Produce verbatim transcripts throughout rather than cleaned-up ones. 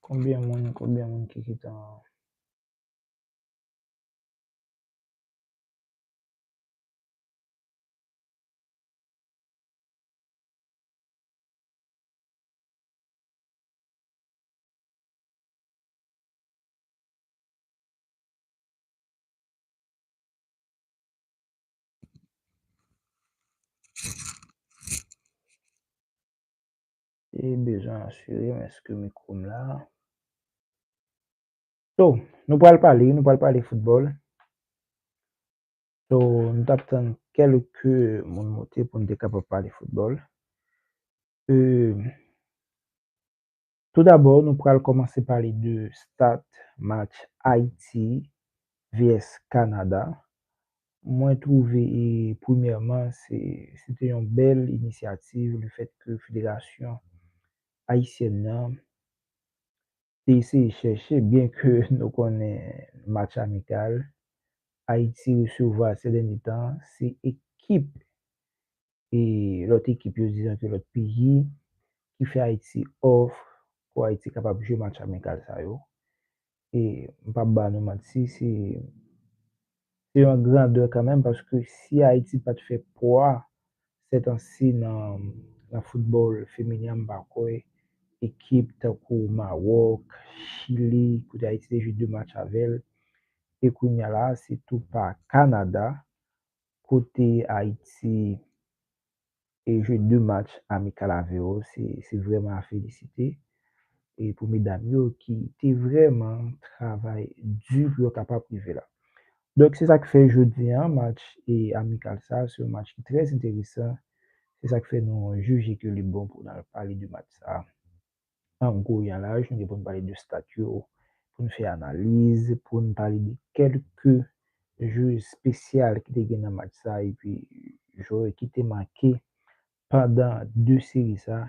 Konbyen moun, konbyen moun ki gentan E bezwen asire m èske mikwo m la. So, nou pral pale, nou pral pale foutbòl. So, nou t ap tann kèlke moun monte pou n te kapab pale foutbòl. E, toudabò, nou pral kòmanse pale de stat match Ayiti vs Kanada. Mwen twouve, e, premyèman, se, se te yon bèl inisyativ, lefètke Federasyon Ayisyèn nan te eseye chèche, byenke nou konnen match amikal, Ayiti resevwa sèten tan, se ekip e lòt ekip yo, dizon ke lòt peyi, ki fè Ayiti òf pou Ayiti kapab jwe match amikal sa yo. E m p ap ba nou manti, se, se yon grandè kanmenm, paske si Ayiti pa t fè pwa sètansi nan, nan foutbòl feminen an, m pa kwè ekip tankou Mawòk, Chili, kote Ayiti te jwe de match avè l, e kounye a la, se tou pa Kanada, kote Ayiti e jwe de match amikal avè yo, se, se vrèman a felisite. E pou medam yo ki te vrèman travay di pou yo kapab rive la. Donk, se sa k fè jodi a, match e amikal sa, se yon match ki trè enteresan. Se sa k fè nou jije ke li bon pou n al pale de match sa. An gwo, yon laj, nou gen pou n pale de stat yo, pou n fè analiz, pou n pale de kèlke jwè espesyal ki te gen nan match sa, epi jwè ki te make pandan de seri sa.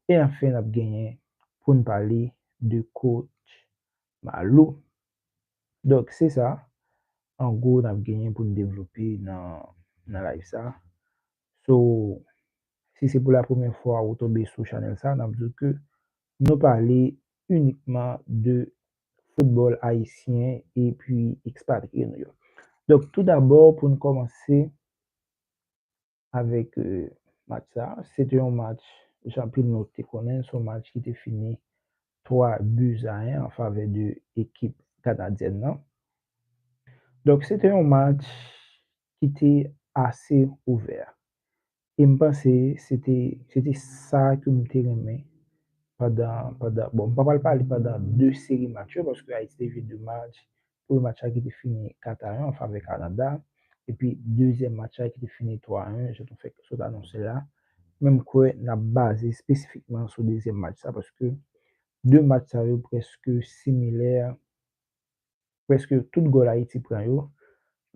E anfen, n ap genyen pou n pale de coach Malou. Donk, se sa, an gwo, n ap genyen pou n devlope nan, nan live sa. So, si se pou la premyè fwa ou tonbe sou chanèl sa, n ap di w ke nou pale inikman de foutbòl ayisyen epi ekspatriye nou yo. Donk, toudabò, pou n kòmanse avèk, e, match sa, se te yon match, jan anpil moun te konnen, se yon match ki te fini twa bi a en an favè de ekip kanadyèn nan. Donk, se te yon match ki te ase ouvè. E m panse se te, se te sa ke m te renmen pandan, pandan, bon, m pa pral pale pandan de seri match yo, paske Ayiti te jwe de match. Premye match la ki te fini kat a en an favè Kanada. Epi dezyèm match la ki te fini twa a en, jan nou fèk sot anonse la. Men m kwè n ap baze espesifikman sou dezyèm match sa, paske de match sa yo prèske similè, prèske tout gòl Ayiti pran yo,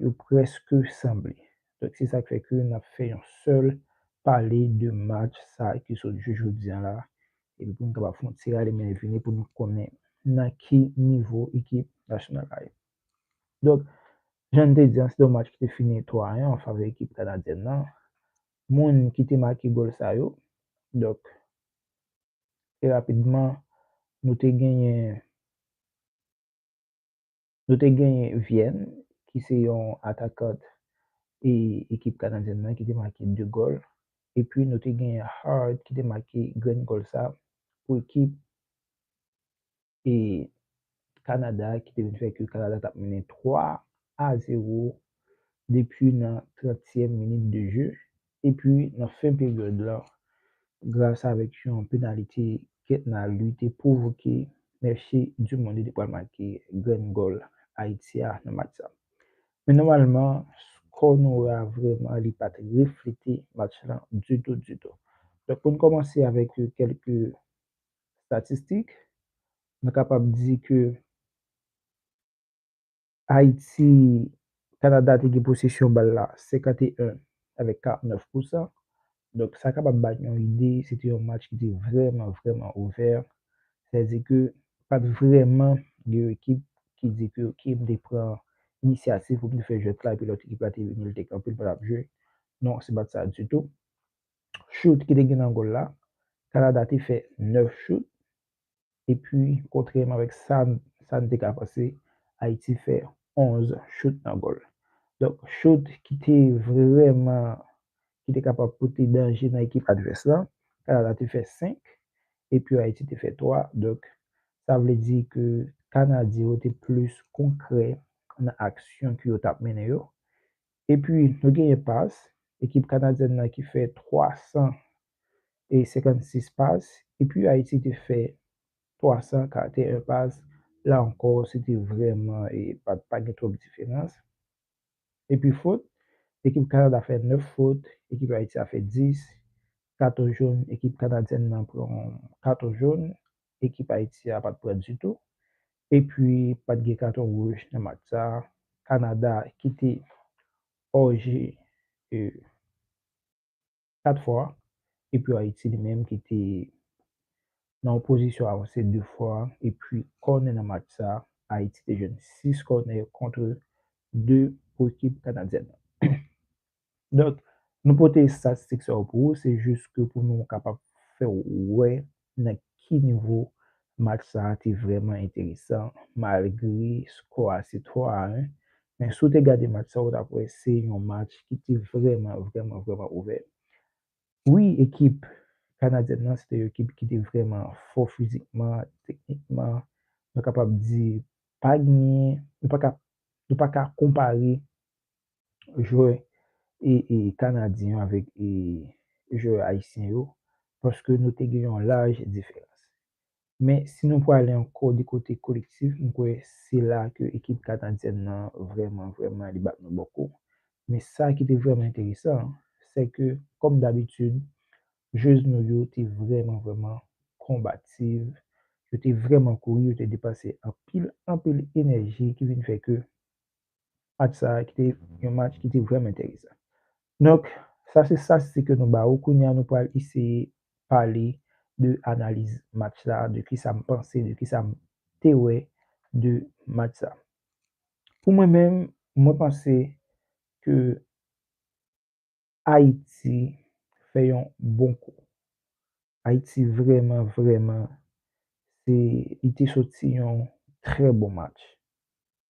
yo prèske sanble. Donk, se sa k fè ke n ap fè yon sèl pale de match sa ki sot jwe jodi a la. Epi pou n kapab fè yon ti rale mennen vini pou nou konnen nan ki nivo ekip nasyonal la ye. Donk, jan n te di an, se te yon match ki te fini twa a en an favè ekip kanadyèn nan. Moun ki te make gòl sa yo, donk, e rapidman, nou te genyen, nou te genyen Vienne, ki se yon atakant e ekip kanadyèn nan, ki te make de gòl. Epi nou te genyen Hart, ki te make grenn gòl sa pou ekip e Kanada, ki te vin fè ke Kanada t ap mennen twa a zewo depi nan trantyèm minit de je. Epi nan fen peryòd la, gras avèk yon penalite Ketna Lee te pwovoke, Mercy Dumond te pral make grenn gòl Ayiti a nan match sa. Men nòmalman, skò nou wè a vrèman, li pa t reflete match lan ditou, ditou. Donk, pou n kòmanse avèk kèlke estatistik, nou kapab di ke Ayiti, Kanada te gen posesyon bal la senkant e en avèk karannèf pousan. Donk, sa kapab ba n yon ide, se te yon match ki te vrèman, vrèman ouvè. Sètadi ke pa t vrèman gen yon ekip ki di ke, "Ok, m te pran inisyativ pou m te fè jwèt la, epi lòt ekip la te vini, li te kanpe, l pa t ap jwe." Non, se pa t sa ditou. chout ki te gen nan gòl la, Kanada te fè nèf chout. Epi, kontrèman avèk sa, sa n te ka panse, Ayiti fè onz chout nan gòl. Donk, chout ki te vrèman, ki te kapab pote danje nan ekip advès lan, Kanada te fè senk, epi Ayiti te fè twa. Donk, sa vle di ke Kanadyen yo te plis konkrè nan aksyon ke yo t ap mennen yo. Epi, nou genyen pas, ekip kanadyèn nan ki fè twa san e senkannsis pas, epi Ayiti te fè twa san karanteyen pas. La ankò, se te vrèman, e, pa, pa gen twòp diferans. Epi fot, ekip Kanada fè nèf fot, ekip Ayiti a fè dis, katòz jòn, ekip kanadyèn nan pran katòz jòn, ekip Ayiti a pa t pran ditou. Epi, pa t gen katon wouj nan match sa. Kanada ki te òje, e, kat fwa, epi Ayiti li menm ki te nan yon pozisyon avanse de fwa, epi kònè nan match sa, Ayiti te jwenn sis kònè kont de pou ekip kanadyèn nan. Donk, nou pote estatistik sa yo pou ou, se jis ke pou nou kapab fè w wè nan ki nivo match sa a te vrèman enteresan, malgre skò a se twa a en. Men si w te gade match sa, w t ap wè se yon match ki te vrèman, vrèman, vrèman ouvè. Wi, ekip kanadyèn nan, se te yon ekip ki te vrèman fò fizikman, teknikman. Nou kapab di, pa genyen, nou pa ka, nou pa ka konpare jwè e, e kanadyen yo avèk, e, jwè ayisyen yo, paske nou te gen yon laj diferans. Men si nou prale ankò di kote kolektif, m kwè se la ke ekip kanadyèn nan vrèman, vrèman li bat nou bòko. Men sa ki te vrèman enteresan, se ke, kòm dabitid, jwez nou yo te vrèman, vrèman konbatif. Yo te vrèman kouri, yo te depanse anpil, anpil enèji ki vin fè ke match sa a ki te yon match ki te vrèman enteresan. Donk, sa se estatistik ke nou ba ou. Kounye a, nou pral eseye pale de analiz match la, de kisa m panse, de kisa m te wè de match sa. Pou mwen menm, mwen panse ke Ayiti fè yon bon kou. Ayiti vrèman, vrèman, se, li te soti yon trè bon match.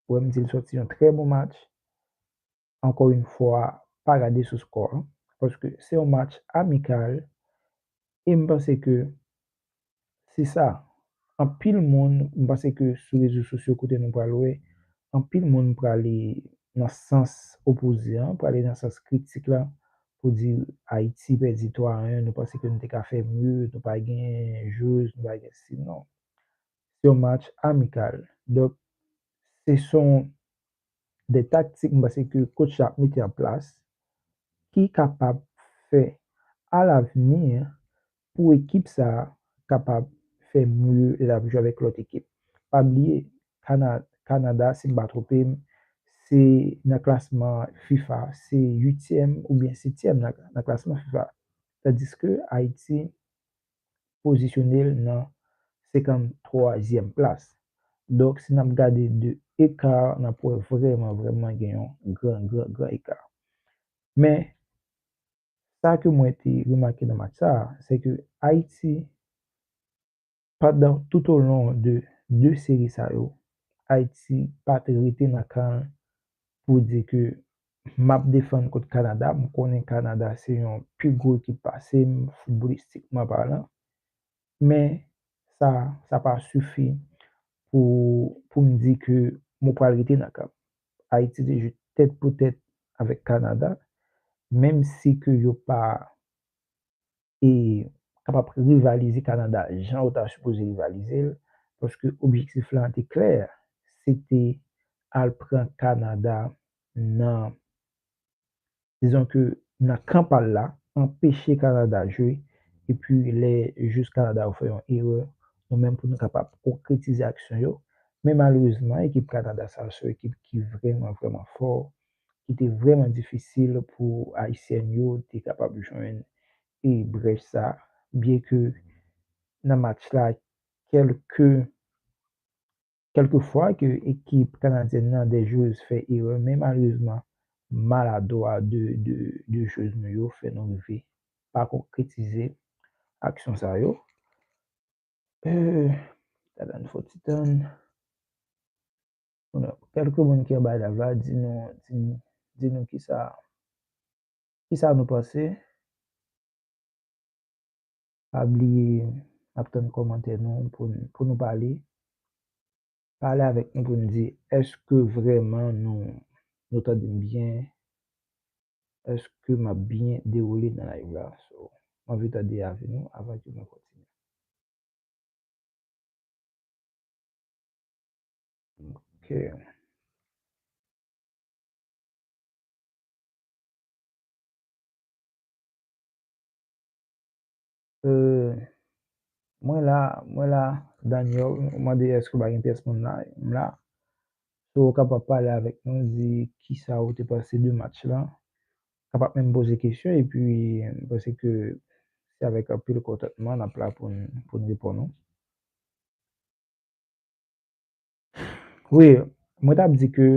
Ou wè m di l soti yon trè bon match. Ankò yon fwa, pa gade sou skò a, paske se yon match amikal, e m panse ke se sa. Anpil moun, m panse ke sou rezo sosyo kote nou pral wè, anpil moun prale nan sans opoze an, prale nan sans kritik la, pou di Ayiti pèdi twa a en, nou panse ke nou te ka fè mye, nou pa gen jwez, nou pa gen si, non. Se yon match amikal. Donk, se son de taktik, m panse ke coach la ap mete an plas, ki kapab fè alavni pou ekip sa a kapab fè mye lè l ap jwe avèk lòt ekip. Pa bliye, Kana-, Kanada, si m pa twonpe m, se nan klasman fifa, se uityèm oubyen setyèm nan, nan klasman fifa. Tandiske Ayiti pozisyone l nan senkanntwazyèm plas. Donk, si n ap gade de eka, n ap wè vrèman, vrèman gen yon gran, gran, gran eka. Men, sa ke mwen te remake nan match sa a, se ke Ayiti, pandan tout o lon de de seri sa yo, Ayiti pa t rete nan kan l pou di ke m ap defann kont Kanada. M konnen Kanada se yon pi gwo ekip pase m, foutbolistikman palan. Men sa, sa pa sifi pou, pou m di ke mwen pral rete nan kan m. Ayiti te jwe tèt pou tèt avèk Kanada, menm si ke yo pa e kapab rivalize Kanada jan yo ta sipoze rivalize l, paske objektif la te klè, se te al pran Kanada nan, dizon ke nan kan pa l la, anpeche Kanada jwe, epi lè jwez Kanada yo fè yon erè, nou menm pou nou kapab konkretize aksyon yo. Men malerezman, ekip Kanada sa a se yon ekip ki vrèman, vrèman fò, ki te vrèman difisil pou Ayisyèn yo te kapab jwenn e brèch sa, byen ke nan match la, kèlke, kèlke fwa ke ekip kanadyèn nan, de jwez fè erè, men malerezman, maladwa de, de, de jwez nou yo fè nou rive pa konkretize aksyon sa yo. Euh, Atann, fò ti tann. Kèlke moun ki anba live la, di nou, di, di nou kisa, kisa nou panse. Pa bliye, n ap tann kòmantè nou pou, pou nou pale. Pale avèk nou pou nou di, èske vrèman nou, nou tande m byen? Èske m ap byen dewoule nan live la? So, m anvi tande avi nou avan ke mwen kontinye. Ok. Euh, mwen la, mwen la, Daniel, ou mande èske pa gen pyès moun la, m la. So, ou kapab pale avèk nou, di kisa ou te panse de match lan. Kapab menm poze kesyon, epi m panse ke se avèk anpil kontantman n ap la pou n, pou n reponn ou. Wi, mwen t ap di ke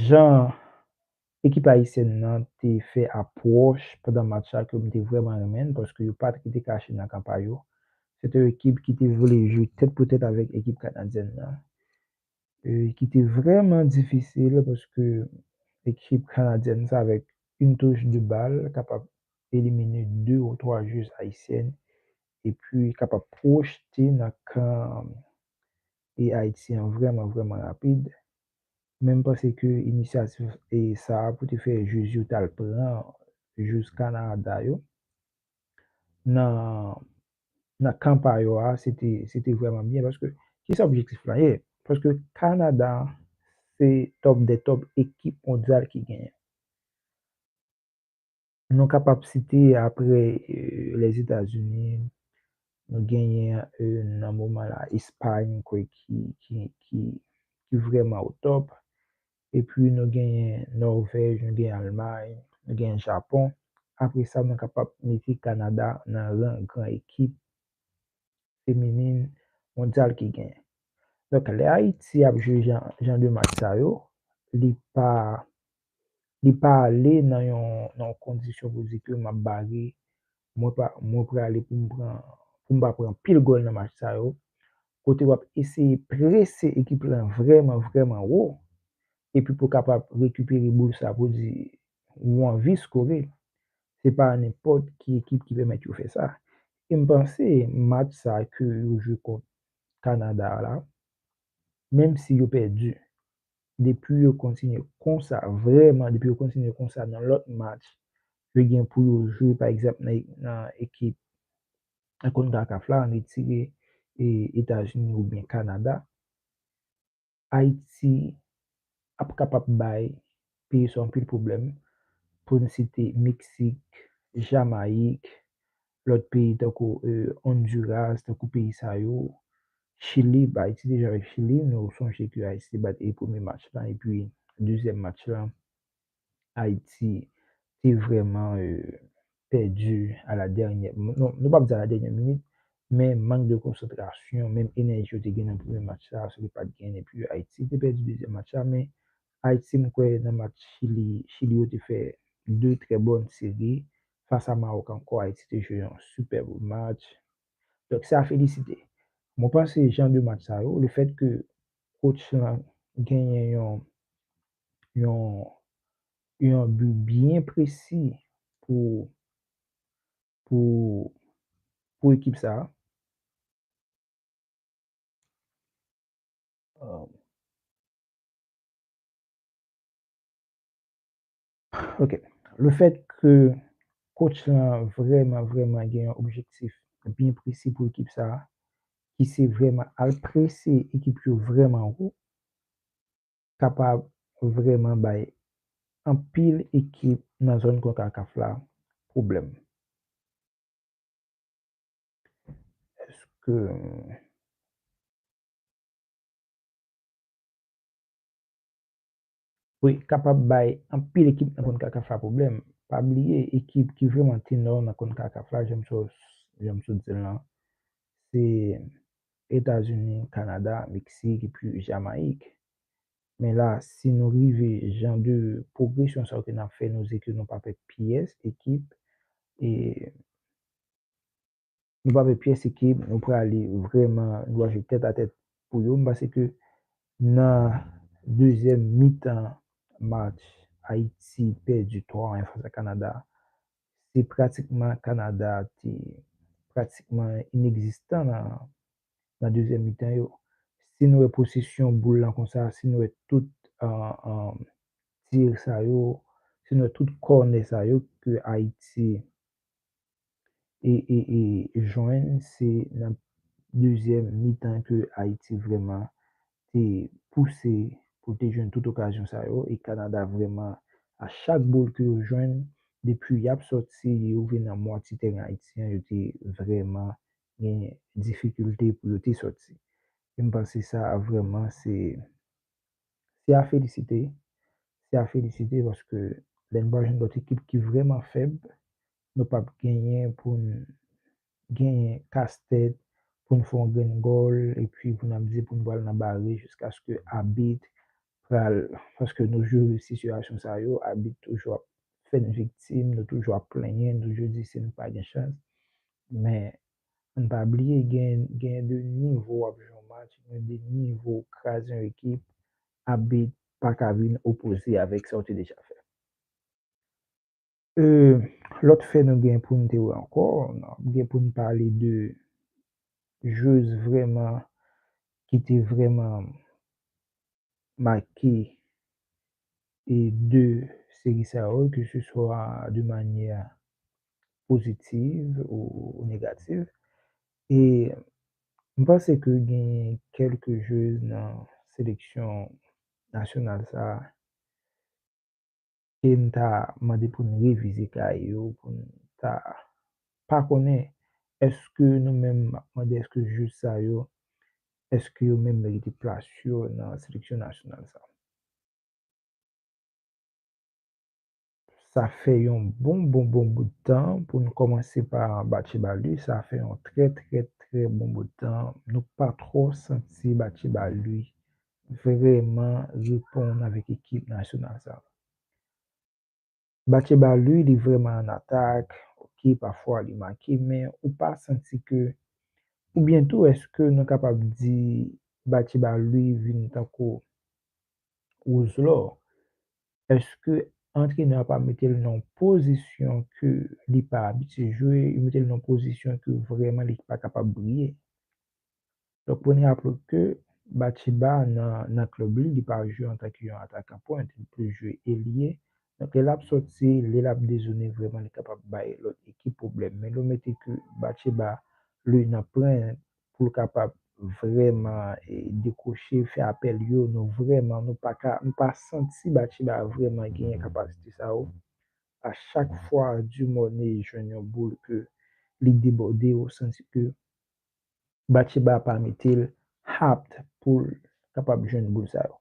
jan ekip ayisyèn nan te fè apwòch pandan match la ke m te vrèman renmen l, paske yo pa t rete kache nan kan pa yo. Se te yon ekip ki te vle jwe tèt pou tèt avèk ekip kanadyèn nan. E, ki te vrèman difisil paske ekip kanadyèn sa avèk yon touch de bal kapab elimine de ou twa jwèz ayisyèn epi kapab pwojte nan kan e Ayiti an vrèman, vrèman rapid. Men m panse ke inisyativ e sa a pou te fè jwèz yo t al pran jwèz Kanada yo nan, nan kan pa yo a, se te, se te vrèman byen paske kisa objektif la ye? Paske Kanada se top de top ekip mondyal ki genyen. Nou kapab site apre, euh, Lèzetazini, nou genyen, euh, nan moman la Espay, m kwè ki, ki, ki, ki vrèman o top. Epi nou genyen Nòvèj, nou genyen Almay, nou genyen Japon. Apre sa, nou kapab mete Kanada nan ran gran ekip feminin mondyal ki genyen. Donk, lè Ayiti ap jwe jan, jan de match sa yo, li pa, li pa ale nan yon, nan yon kondisyon pou di ke m ap bare, mwen pa, mwen prale pou m pran, pou m pa pran pil gòl nan match sa yo. Kote w ap eseye prese ekip lan vrèman, vrèman wo, epi pou kapab rekipere boul sa pou di ou anvi skore. Se pa nenpòt ki ekip ki pèmèt yo fè sa. E m panse match sa ke yo jwe kont Kanada a la, menm si yo pèdi, depi yo kontinye konsa, vrèman, depi yo kontinye konsa nan lòt match, yo gen pou yo jwe, pa egzanp, nan, nan ekip nan konkakaf la, an retire, e, Etazini oubyen Kanada, Ayiti ap kapab bay peyi sa anpil pwoblèm. Pou n site Meksik, Jamayik, lòt peyi tankou, euh, Honduras, tankou peyi sa yo, Chili, Ayiti te jwe avèk Chili, nou sonje ke Ayiti te bat e premye match lan, epi dezyèm match lan, Ayiti te vrèman, euh, pèdi a la dènyè, non, nou p ap di a la dènyè minit, men mank de konsantrasyon, menm enèji yo te gen nan premye match la, sa yo pa t gen, epi Ayiti te pèdi dezyèm match la, men Ayiti, m kwè nan match Chili, Chili yo te fè de trè bòn seri, fas a Mawòk ankò, Ayiti te jwe yon sipèb match. Donk, se a felisite. Mwen panse jan de match sa yo, lefèt ke coach lan genyen yon, yon, yon bi byen presi pou, pou, pou ekip sa a. Euh, Ok. Lefèt ke coach lan vrèman, vrèman gen yon objektif byen presi pou ekip sa a, ki se vrèman al prese ekip yo vrèman wo, kapab vrèman bay anpil ekip nan zòn konkakaf la pwoblèm. Èske Wi, kapab bay anpil ekip nan konkakaf la pwoblèm. Pa bliye, ekip ki vrèman tenò nan konkakaf la, jan m sot, jan m sot di l lan, se Etazini, Kanada, Meksik, epi Jamayik. Men la, si nou rive jan de pwogresyon sa yo ke n ap fè, nou di ke nou pa pè pyès ekip E nou pa pè pyès ekip, nou prale vrèman, nou prale jwe tèt a tèt pou yo. M panse ke nan dezyèm mitan match, Ayiti pèdi twa a en fas a Kanada. Se pratikman Kanada te pratikman inegzistan nan, nan dezyèm mitan yo. Si nou wè posesyon boul lan konsa, si nou wè tout, uh, um, tir sa yo, si nou wè tout kònè sa yo ke Ayiti e, e, e jwenn, se nan dezyèm mitan ke Ayiti vrèman te pouse pou te jwenn tout okazyon sa yo, e Kanada vrèman, a chak boul ke yo jwenn, depi y ap sòti, yo vin nan mwatye teren Ayiti an, yo te vrèman gen difikilte pou yo te sòti. E m panse sa vrèman se, se a felisite, se a felisite paske lè n pa jwenn lòt ekip ki vrèman fèb, nou p ap genyen pou n genyen kastèt, pou n fè yon grenn gòl, epi pou n ap di pou n pral nan bare jiskaske abit pral, paske nou jwe sitiyasyon sa yo, abit toujou ap fè n viktim, nou toujou ap plenyen, nou toujou di se nou pa gen chans. Men, ann pa bliye, gen, gen de nivo w ap jwe yon match, gen de nivo w kraze yon ekip, abit pa ka vin opoze avèk sa w te deja fè. E, lòt fè nou gen pou n te wè ankò, n ap gen pou n pale de jwez vrèman ki te vrèman make e de seri sa yo, ke se swa de manyè pozitiv ou, ou negativ. E m panse ke gen kèlke jwez nan seleksyon nasyonal sa a ke m ta mande pou n revize kay yo, pou n ta pa konnen èske nou menm, m ap mande èske jwez sa yo, èske yo menm merite plas yo nan seleksyon nasyonal sa. Sa fè yon bon, bon, bon bout tan pou n kòmanse pa Batcheba Luis. Sa fè yon trè, trè, trè bon bout tan. Nou pa twò santi Batcheba Luis vrèman reponn avèk ekip nasyonal sa. Batcheba Luis, li vrèman an atak, oke, pafwa li make, men ou pa santi ke, oubyen tou, èske nou kapab di Batcheba Luis vin tankou Wozlò? Èske antrenè a pa mete l nan yon pozisyon ke li pa abitye jwe, li mete l nan yon pozisyon ke vrèman li pa kapab briye? Donk, pou n raple ke Batcheba nan, nan klèb li, li pa jwe antanke yon atakan pwent, li plis jwe elye. Donk, lè l ap sòti, lè l ap dezone, vrèman, li kapab bay lòt ekip pwoblèm. Men lè w mete ke Batcheba, li nan pwen pou l kapab vrèman, e, dekwoche, fè apèl yo, nou vrèman, nou pa ka, nou pa santi Batcheba vrèman genyen kapasite sa yo. A chak fwa Dumornay jwenn yon boul ke li debòde, ou santi ke Batcheba pa mete l apt pou l kapab jwenn boul sa yo.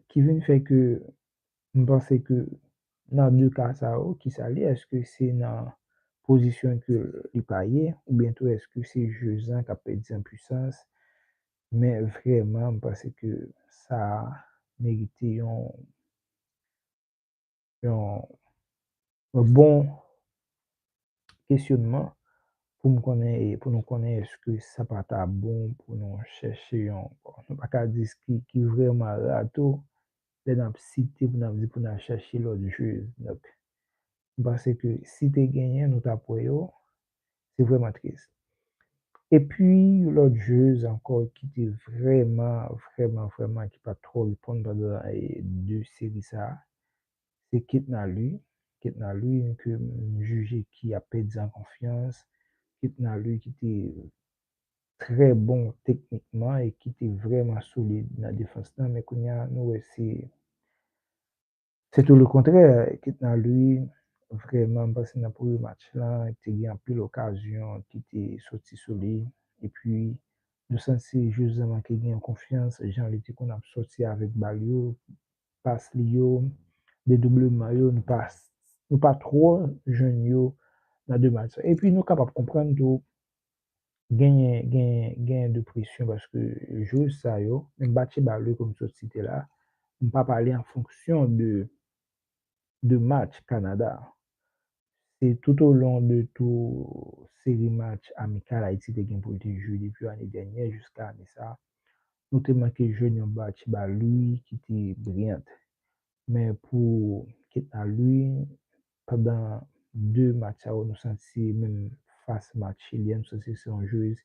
Ki vin fè ke m panse ke nan de ka sa yo, kisa li, èske se nan pozisyon ke li pa ye, oubyen tou èske se jwez lan k ap pèdi an pwisans? Men vrèman, m panse ke sa merite yon, yon, yon bon kesyonman pou m konnen, pou nou konnen èske sa pa ta bon pou nou chèche yon, nou pa ka di ki, ki vrèman ra tou, lè n ap site, pou n ap di pou n al chèche lòt jwez. Donk, m panse ke si te genyen, nou t ap wè yo, se vrèman tris. Epi, yon lòt jwez ankò ki te vrèman, vrèman, vrèman, ki pa t twò reponn pandan, e, de seri sa a, se Ketna Lee. Ketna Lee, ke m jije ki ap pèdi an konfyans. Ketna Lee ki te trè bon teknikman e ki te vrèman solid nan defans lan, men kounye a, nou wè se, se tou lekontrè. Ketna Lee, vrèman, m panse nan premye match lan, te gen anpil okazyon ki te soti sou li. Epi, nou santi jwez lan manke gen konfyans, jan li te konn ap soti avèk bal yo, pas li yo, dedoubleman yo, nou pa, nou pa twò jwenn yo nan de match sa. Epi nou kapab konprann tou, genyen, genyen, genyen de presyon paske jwez sa yo, menm Batcheba Luis ke m sot site la, m pa pale an fonksyon de, de match Kanada. E toutolon de tou seri match amikal Ayiti te gen pou l te jwe depi ane dènyè jiska ane sa, nou te manke jwenn yon Bathsheba Louis ki te briyant. Men pou Ketna Louis, pandan de match sa yo, nou santi menm fas match chilyèn, nou santi se yon jwez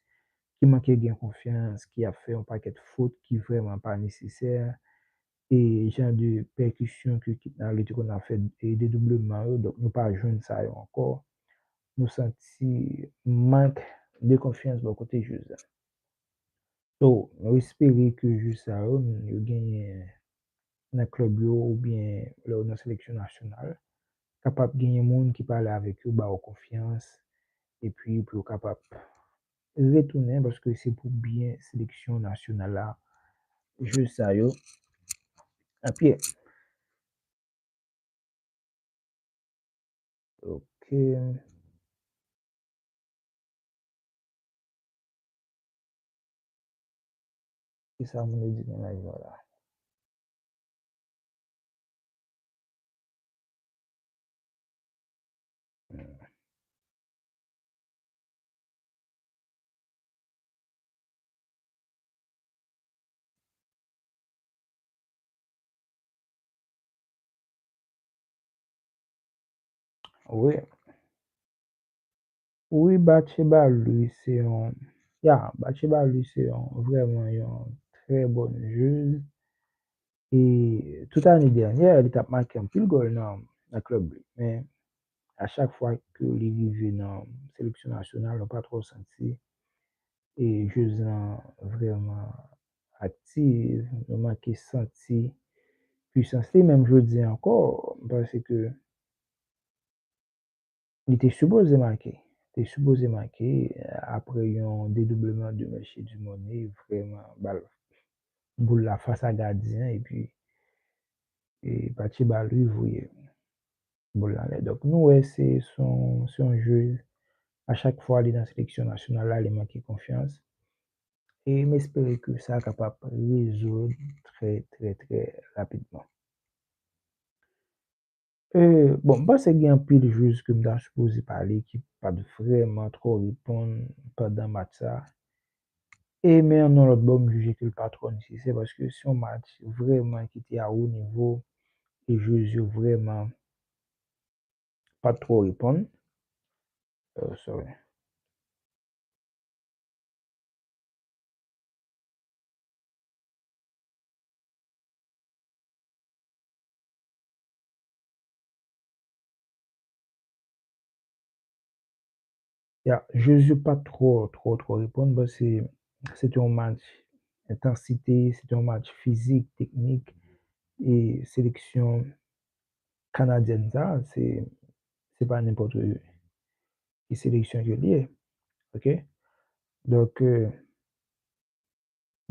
ki manke gen konfyans, ki ap fè yon pakèt fot ki vrèman pa nesesè. E jan de pèkisyon ke Ketna Louis te konn ap fè, e dedoubleman yo, donk nou pa jwenn sa yo ankò. Nou santi mank de konfyans bò kote jwez la. So, nou espere ke jwez sa yo, yo genyen nan klèb yo oubyen lè yo nan seleksyon nasyonal, kapab genyen moun ki pale avèk yo, ba yo konfyans, epi pou yo kapab retounen, paske se pou byen seleksyon nasyonal la, jwez sa yo ap ye. Ok. Kisa moun yo di nan live la? Hmm. Wi. Wi, Bathsheba Louis se yon, ya, Bathsheba Louis se yon, vrèman yon trè bòn jwez. E tout ane dènyè, li t ap make anpil gòl nan, nan klèb li. Men, a chak fwa ke li rive nan seleksyon nasyonal, nou pa twò santi e jwez lan vrèman aktif, nou manke santi pisans li, menm jodi a ankò, m panse ke li te sipoze make, te sipoze make, apre yon dedoubleman de Melchie Dumornay, vrèman, bal, boul la fas a gadyen an, epi, e Bathsheba Louis voye boul la anlè. Donk, nou wè se, se yon, se yon jwez, a chak fwa li nan seleksyon nasyonal la, li manke konfyans. E m espere ke sa kapab rezoud trè, trè, trè rapidman. E, bon, m panse gen anpil jwez ke m ta sipoze pale ki pa t vrèman twò reponn pandan match sa. E, men nan lòt bò, m jije ke l pa twò nesesè paske se yon match vrèman ki te a wo nivo e jwez yo vrèman pa t twò reponn. Oh, sorry. Ya, jwez yo pa t twò, twò, twò reponn, paske se te yon match entansite, se te yon match fizik, teknik, e seleksyon kanadyèn sa, se, se pa nenpòt ki seleksyon ke l ye. Ok? Donk, euh,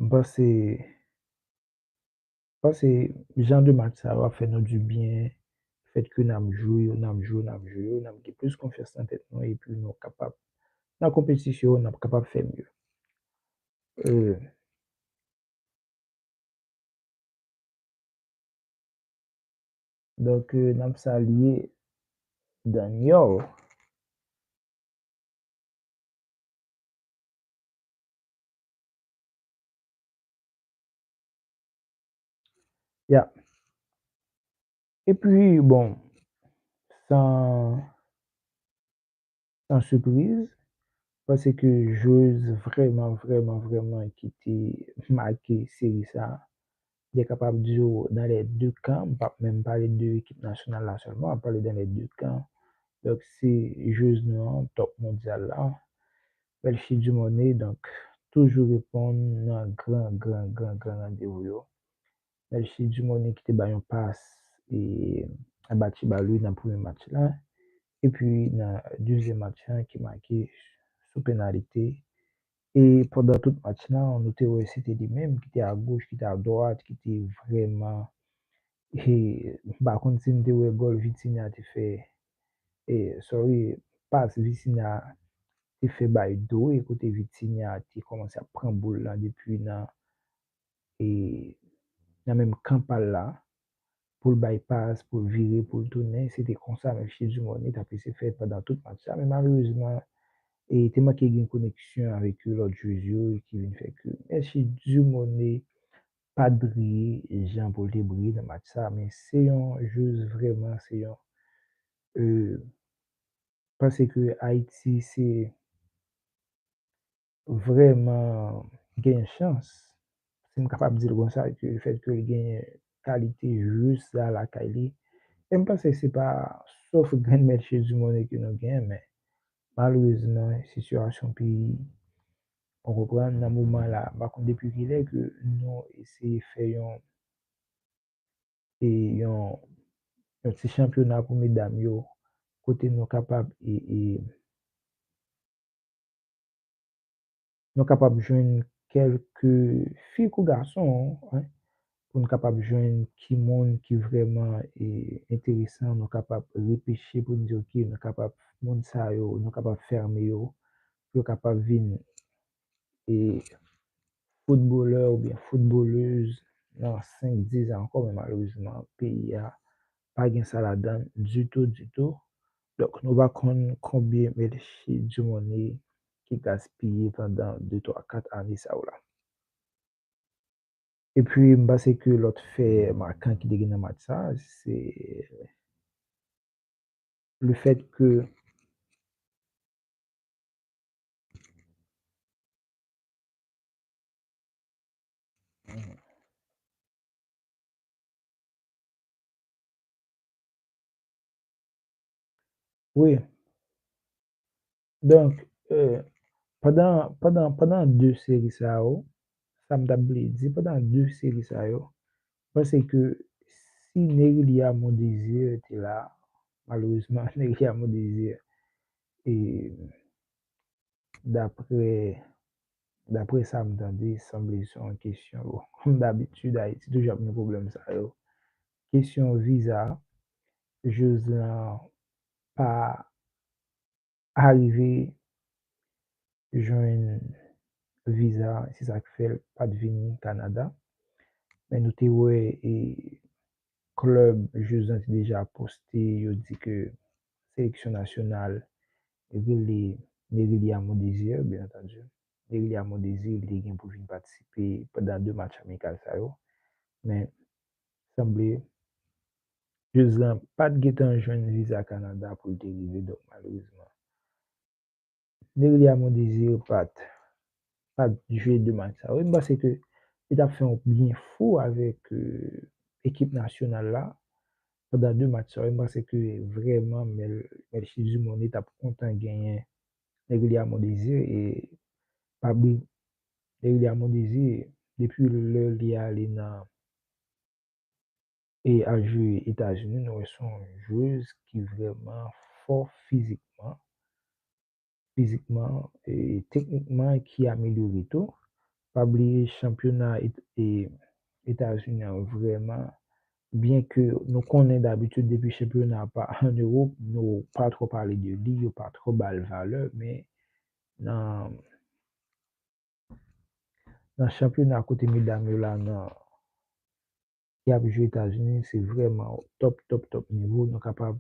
m panse, m panse jan de match sa yo ap fè nou du byen, fèt ke n ap jwe yo, n ap jwe yo, n ap jwe yo, n ap gen plis konfyans nan tèt nou, epi nou kapab, nan konpetisyon, n ap kapab fè mye. Euh, Donk, euh, n ap salye Daniel. Ya. Epi, bon, san, san sipriz, paske jwez vrèman, vrèman, vrèman ki te make seri sa, m te kapab di w dans les deux camps, m p ap menm pale de ekip nasyonal la sèlman, m ap pale dans les deux camps. Donk, se jwez nou an, top mondyal la, Melchie Dumornay, donk, toujou reponn nan gran, gran, gran, gran randevou yo. Melchie Dumornay ki te bay yon pas e, a Bathsheba Louis nan premye match la. Epi nan dezyèm match la ki make sou penalite. E pandan tout match la, nou te wè se te li menm ki te a goch, ki te a dwat, ki te vrèman, e, m pa konn si n te wè gòl Vitinha te fè, e, sorry, pas Vitinha te fè bay Doué, kote Vitinha te kòmanse ap pran boul la depi nan e nan menm kan pa l la. pou l bay pas, pou l vire, pou l tounen. Se te konsa Melchie Dumornay t ap eseye fè pandan tout match sa. Men malerezman, e te manke gen koneksyon avèk lòt jwez yo ki vin fè ke Melchie Dumornay pa t briye jan pou l te briye nan match sa. Men se yon jwez vrèman, se yon, e, panse ke Ayiti se vrèman gen chans, si m kapab di l konsa, ke lefèt ke l genyen kalite jwez sa lakay li. E m panse se pa sòf grenn Melchie Dumornay ke nou genyen, men malerezman, sitiyasyon peyi, ou konprann, nan moman la, m pa konn depi kilè ke nou eseye fè yon e yon, yon ti chanpyona pou medam yo, kote nou kapab, e, e, nou kapab jwenn kèlke fi kou gason, en, pou nou kapab jwenn ki moun ki vrèman, e, enteresan, nou kapab repeche pou nou di, "Ok, nou kapab, moun sa yo, nou kapab fèmen yo, pou yo kapab vin e foutbolè oubyen foutbolèz nan senk, diz an ankò, men malerezman, peyi a pa gen sa ladan l ditou, ditou. Donk, nou pa konn konbyen Melchie Dumornay ki gaspiye pandan de, twa, kat ane sa yo la." Epi, m panse ke lòt fè makan ki te gen nan match sa, se lefèt ke Wi. Donk, e, pandan, pandan, pandan de seri sa yo, sa m t ap vle di, pandan de seri sa yo, m panse ke si Nerilia Mondésir te la, malerezman, Nerilia Mondésir, e, daprè, daprè sa m tande, sanble se yon kesyon, bon, kòm dabitid, Ayiti toujou ap gen pwoblèm sa yo. Kesyon viza, jwez lan pa arive jwenn viza, se sa k fè l pa t vini Kanada. Men nou te wè, e, klèb jwez lan te deja poste, yo di ke seleksyon nasyonal rele Nerilia Mondésir, byen antandi. Nerilia Mondésir, li te gen pou vin patisipe pandan de match amikal sa yo. Men, sanble, jwez lan pa t gentan jwenn viza Kanada pou l te rive, donk, malerezman, Nerilia Mondésir pa t, pa t jwe de match sa yo. M panse ke li t ap fè yon byen fou avèk, e, ekip nasyonal la pandan de match sa yo. M panse ke vrèman Mel-, Melchie Dumornay t ap kontan genyen Nerilia Mondésir e pa bliye Nerilia Mondésir, depi lè li ale nan e al jwe Etazini, nou wè se yon jwez ki vrèman fò fizikman, fizikman, e teknikman ki amelyore tou. Pa bliye chanpyona Et-, e Etazini an vrèman, byen ke nou konnen dabitid depi chanpyona pa an Ewòp, nou pa twò pale de li, yo pa twò ba l valè, men nan nan chanpyona kote medam yo la nan, ki ap jwe Etazini, se vrèman top, top, top nivo. Nou kapab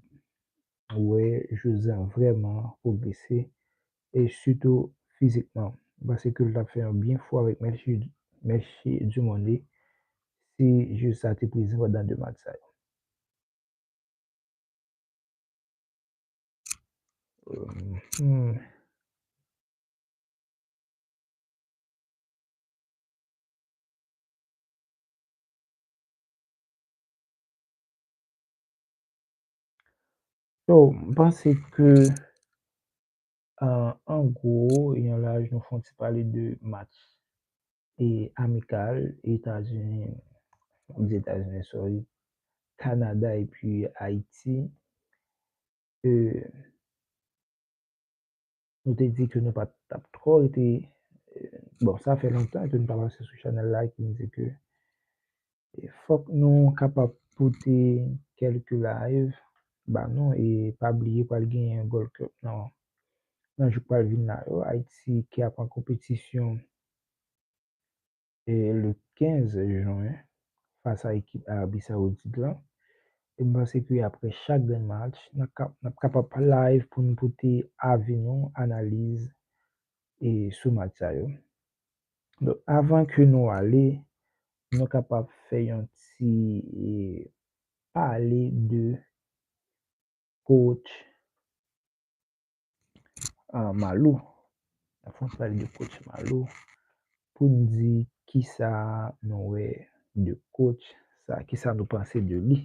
wè jwez lan vrèman pwogrese e sitou fizikman. M panse ke l t ap fè yon byen fou avèk Melchie, Melchie Dumornay si jwez sa te prezan pandan de match sa yo. Hmm. So, m panse ke, euh, an gwo, yon laj nou fè yon ti pale de match e amikal Etazini, m ap di Etazini, sorry, Kanada epi Ayiti. E, nou te di ke nou pa t ap twò rete, e, bon, sa fè lontan ke nou pa pase sou chanèl la, ki m di ke, e, fòk nou kapab pote kèlke live ba nou, e pa bliye pral genyen Gold Cup nan, nan jou k pral vin la yo. Ayiti ki ap an konpetisyon e le kenz jen fas a ekip Arabi Sawoudit lan. E m panse ke apre chak grenn match, n ap ka, n ap kapab live pou n pote avi nou, analiz, e sou match sa yo. Donk, avan ke nou ale, nou kapab fè yon ti, e, pale de coach, ah, Malou. Anfen, pale de coach Malou pou n di kisa nou wè de coach sa, kisa nou panse de li.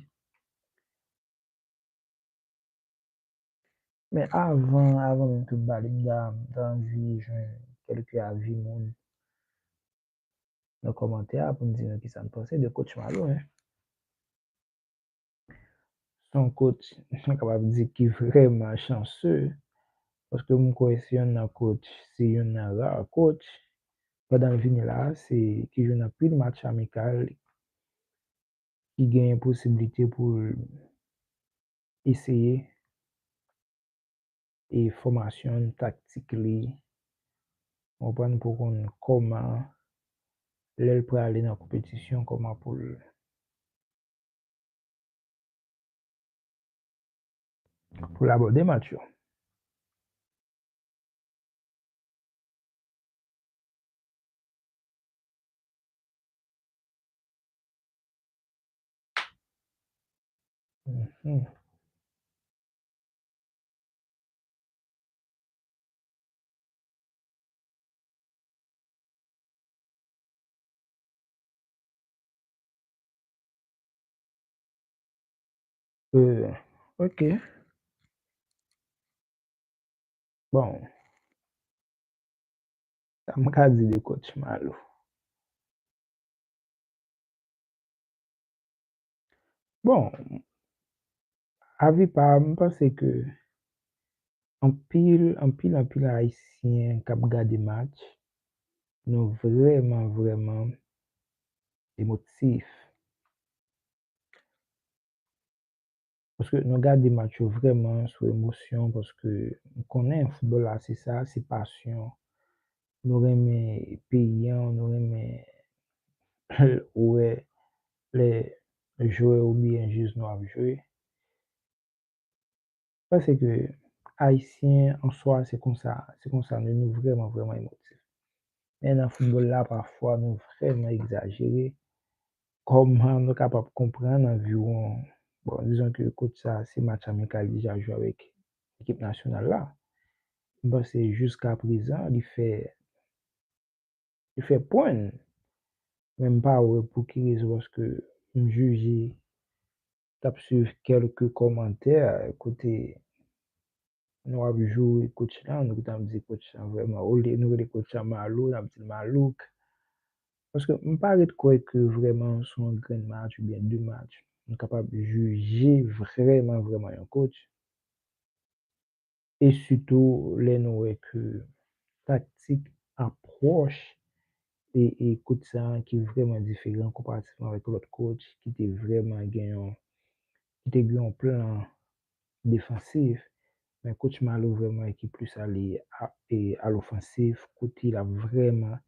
Men avan, avan menm ke m pale, m ta, m ta anvi jwenn kèlke avi moun nan kòmantè a pou n di nou kisa n panse de coach Malou, en. Se yon coach, m kapab di, ki vrèman chanse, paske m kwè se youn nan coach, se youn nan ra coach, pandan l vini la, se ki jwenn anpil match amikal, ki genyen posiblite pou l eseye e fòmasyon l, taktik li, w konprann, pou konn kòman lè l prale nan konpetisyon, kòman pou l, pou l abòde match yo. Mhm. Euh, ok. Bon, sa m ka di de coach Malou? Bon, avi pa m, m panse ke anpil, anpil, anpil Ayisyen k ap gade match, nou vrèman, vrèman emotif. Paske nou gade match yo vrèman sou emosyon, paske nou konnen foutbòl la se sa, se pasyon. Nou renmen peyi an, nou renmen wè lè jwè oubyen jez nou ap jwe. Paske Ayisyen an swa se konsa, se konsa nou, nou vrèman, vrèman emotif. Men nan foutbòl la, pafwa nou vrèman egzajere. Kòman nou kapab konprann anviwon, bon, dizon ke coach sa, se match amikal li deja jwe avèk ekip nasyonal la. M panse jiska prezan, li fè, li fè pwen. Men m pa wè pou ki rezon, paske m jije t ap swiv kèlke kòmantè kote nou ap joure coach lan, nou gentan ap di coach lan vrèman, olye nou rele coach lan Malou, n ap di l malouk. Paske m pa ret kwè ke vrèman sou yon grenn match oubyen de match, nou kapab jije vrèman, vrèman yon coach. E sitou lè nou wè ke taktik, apwòch e, e coach sa ki vrèman diferan konparativman avèk lòt coach ki te vrèman gen yon, ki te gen yon plan defansif, men coach Malou vrèman ki plis ale a, e, a lofansif, kote l ap vrèman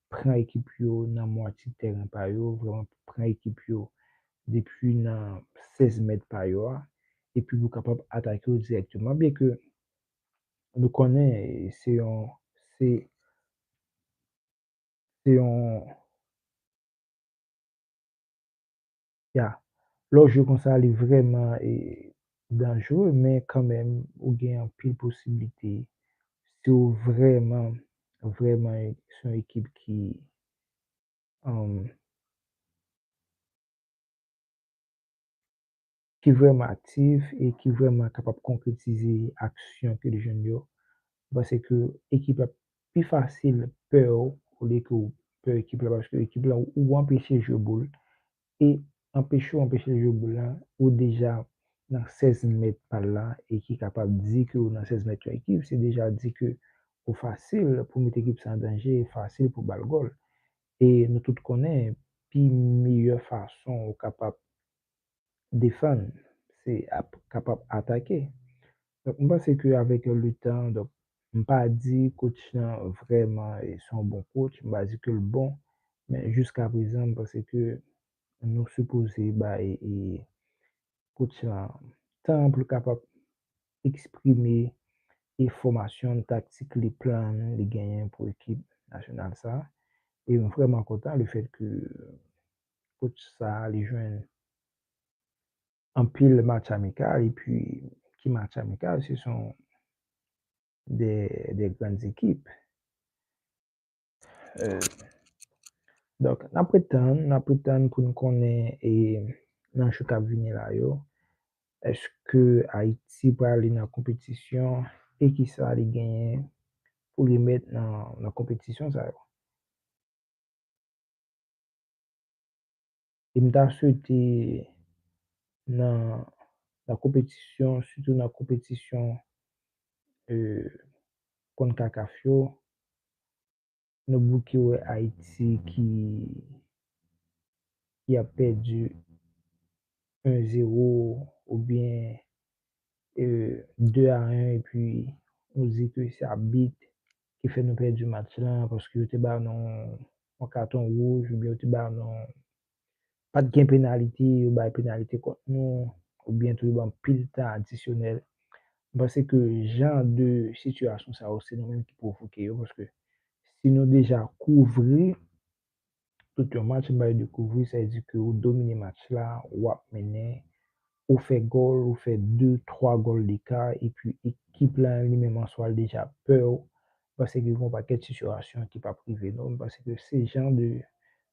pran ekip yo nan mwatye tèren pa yo, vrèman pran ekip yo depi nan sèz mèt pa yo a, epi pou kapab atake yo dirèkteman. Byenke nou konnen se yon, se, se yon, ya, lè w jwe konsa, li vrèman, e, danjere, men kanmenm, ou gen anpil posiblite si w vrèman, vrèman se yon ekip ki, um, ki vrèman aktif e ki vrèman kapab konkretize aksyon ke l jwenn yo. M panse ke ekip la pi fasil pè w olye ke w pè ekip la, paske ekip la, ou anpeche l jwe boul. E anpeche w anpeche l jwe boul la, ou deja nan sèz mèt pa l la, e ki kapab di ke w nan sèz mèt yon ekip, se deja di ke ou fasil pou mete ekip sa an danje, e fasil pou ba l gòl. E nou tout konnen, pi meyè fason ou kapab defann, se ap, kapab atake. Donk, m panse ke avèk letan, donk, m pa di coach lan vrèman, e, se yon bon coach, m pa di ke l bon, men jiska prezan, m panse ke nou sipoze bay, e, coach lan tan pou l kapab eksprime e fòmasyon, taktik li, plan li genyen pou ekip nasyonal sa. E m vrèman kontan le fèt ke coach sa li jwenn anpil match amikal, epi ki match amikal, se son de, de grann ekip. Euh, donk, n ap ret tann, n ap ret tann pou n konnen e nan jou k ap vini la yo, èske Ayiti prale nan konpetisyon e kisa li genyen pou li met nan, nan konpetisyon sa yo. E m ta swete nan, nan konpetisyon, sitou nan konpetisyon euh, konkakaf yo, nou bouke wè Ayiti ki, ki ap pèdi en zéro oubyen euh, de a en, epi nou di ke se abit ki fè nou pèdi match lan, paske yo te ba nou yon katon wouj, oubyen yo te ba nou, pa t gen penalite, yo bay penalite kont nou, oubyen tou yo ban pil tan adisyonèl. M panse ke jan de sitiyasyon sa yo, se nou menm ki pwovoke yo, paske si nou deja kouvri tout yon match, m bay dekouvri, sa vle di ke ou domine match la, w ap mennen, ou fè gòl, ou fè de, twa gòl deka, epi ekip la li menm an swa l deja pè w, paske gen yon pakèt sitiyasyon ki p ap rive nou. M panse ke se jan de,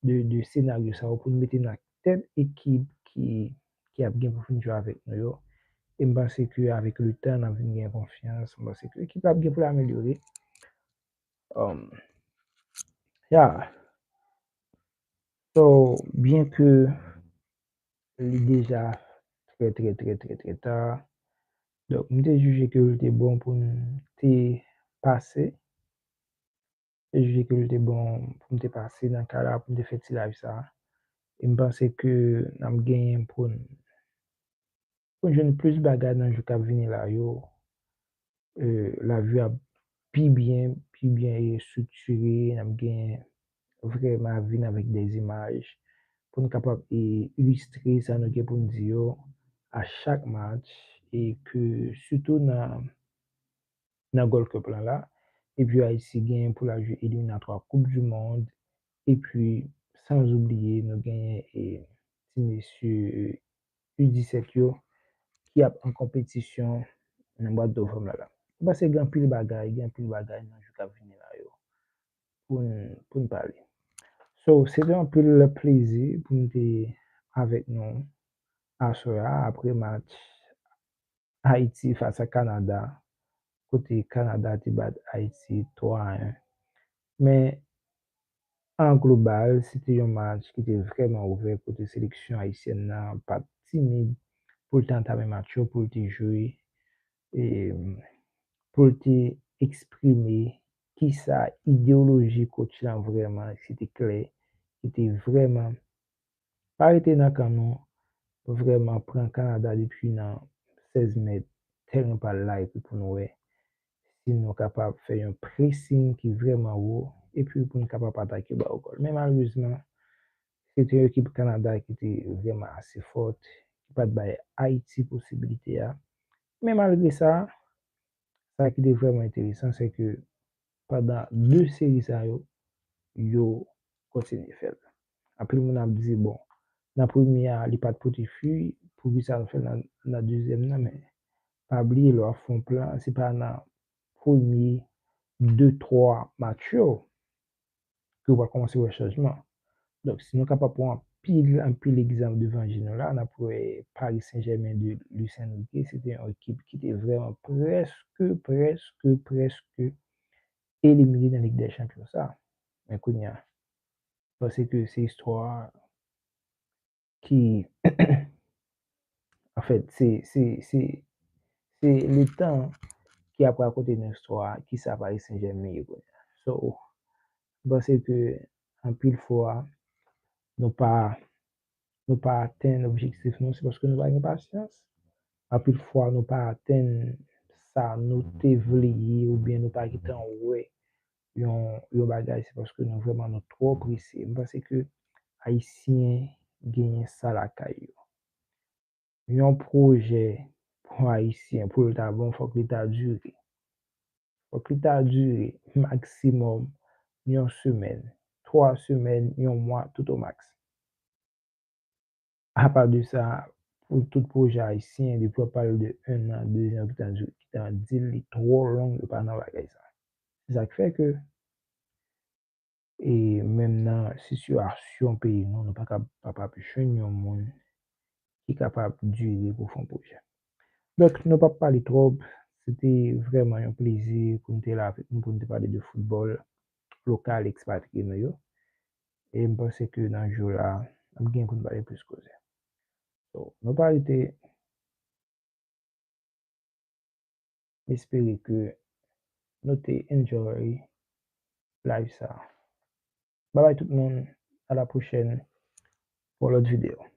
de, de senaryo sa yo pou n mete nan tèt ekip ki, ki ap gen pou vin jwe avèk nou yo. E m panse ke avèk le tan, n ap vin gen konfyans. M panse ke ekip la ap gen pou l amelyore. Um, yeah. So, byen ke li deja trè, trè, trè, trè, trè ta, donk, m te jije ke l te bon pou n te pase. M te jije ke l te bon pou m te pase nan ka la, pou m te fè ti live sa. E m panse ke n ap genyen pou n pou n jwenn plis bagay nan jou k ap vini la yo. Euh, lavi ap pi byen, pi byen estriktire, n ap gen vrèman ap vin avèk de imaj pou n kapab e, ilistre sa nou gen pou n di yo a chak match e ke sitou nan nan Gold Cup lan la. Epi Ayiti gen pou l al jwe eliminatwa Koup di Mond. Epi, san oubliye, nou genyen e, ti mesye e, U disèt yo ki ap an konpetisyon nan bwat do fanm la la. M panse gen anpil bagay, gen anpil bagay nan jou k ap vini la yo pou n, pou n pale. So, se te anpil plezi pou m te avèk nou aswè a apre match Ayiti fas a Kanada, kote Kanada te bat Ayiti twa a en. Men, an global, se te yon match ki te vrèman ouvè, kote seleksyon ayisyèn nan pa t timid pou l te antame match yo, pou l te jwe, e pou l te eksprime kisa ideyoloji coach lan vrèman, se te klè, se te vrèman pa rete nan kan nou, vrèman pran Kanada depi nan sèz mèt, tèlman pa l la, epi pou nou wè si nou kapab fè yon pressing ki vrèman wo, epi pou nou kapab atake ba yo gòl. Men malerezman, se te yon ekip Kanada ki te vrèman ase fòt, ki pa t bay Ayiti posibilite a. Men malgre sa, sa ki te vrèman enteresan, se ke pandan de seri sa yo, yo kontinye fè l. Anpil moun ap di, bon, nan premye a, li pa t pote fwi, poukisa l fè l nan, nan dezyèm nan, men pa bliye, lè w ap fè yon plan, se pa nan premye de, twa match yo ke w pral kòmanse wè chanjman. Donk, si nou kapab pran anpil, anpil egzanp devan je nou la, n ap wè Paris Saint-Germain de Luis Enrique, se te yon ekip ki te vrèman prèske, prèske, prèske elimine nan Lig dè Chanpyon sa. Men kounye a, paske se istwa ki, anfèt, se, se, se, se letan ki ap rakonte nou istwa, kisa Paris Saint-Germain ye kounye a. So, m panse ke anpil fwa, nou pa, nou pa atenn objektif nou, se paske nou pa gen pasyans. Anpil fwa, nou pa atenn sa nou te vle ye, oubyen nou pa gentan wè yon, yon bagay, se paske nou vrèman nou twò prese. M panse ke Ayisyen genyen sa lakay yo. yon pwojè pou Ayisyen, pou l ta bon, fòk li ta dire. Fòk li ta dire maksimòm yon semèn, twa semèn, yon mwa, tout o max. Apa de sa, pou tout pwojè ayisyen, depi w ap pale de en an, de zan, ki ta di, ki ta di l li twò long, yo pa nan bagay sa. Se sa k fè ke, e menm nan sitiyasyon peyi nou, nou pa ka, pa, pa jwenn yon moun ki kapab dire pou fè yon pwojè. Donk, nou p ap pale twòp, se te vrèman yon plezi pou n te la avèk nou, pou n te pale de foutbòl lokal, ekspatriye nou yo. E m panse ke nan jou la, n ap gen pou n pale plis koze. So, nou pa rete, m espere ke nou te enjoy live sa. Babay tout moun, a la pwochèn pou yon lòt videyo.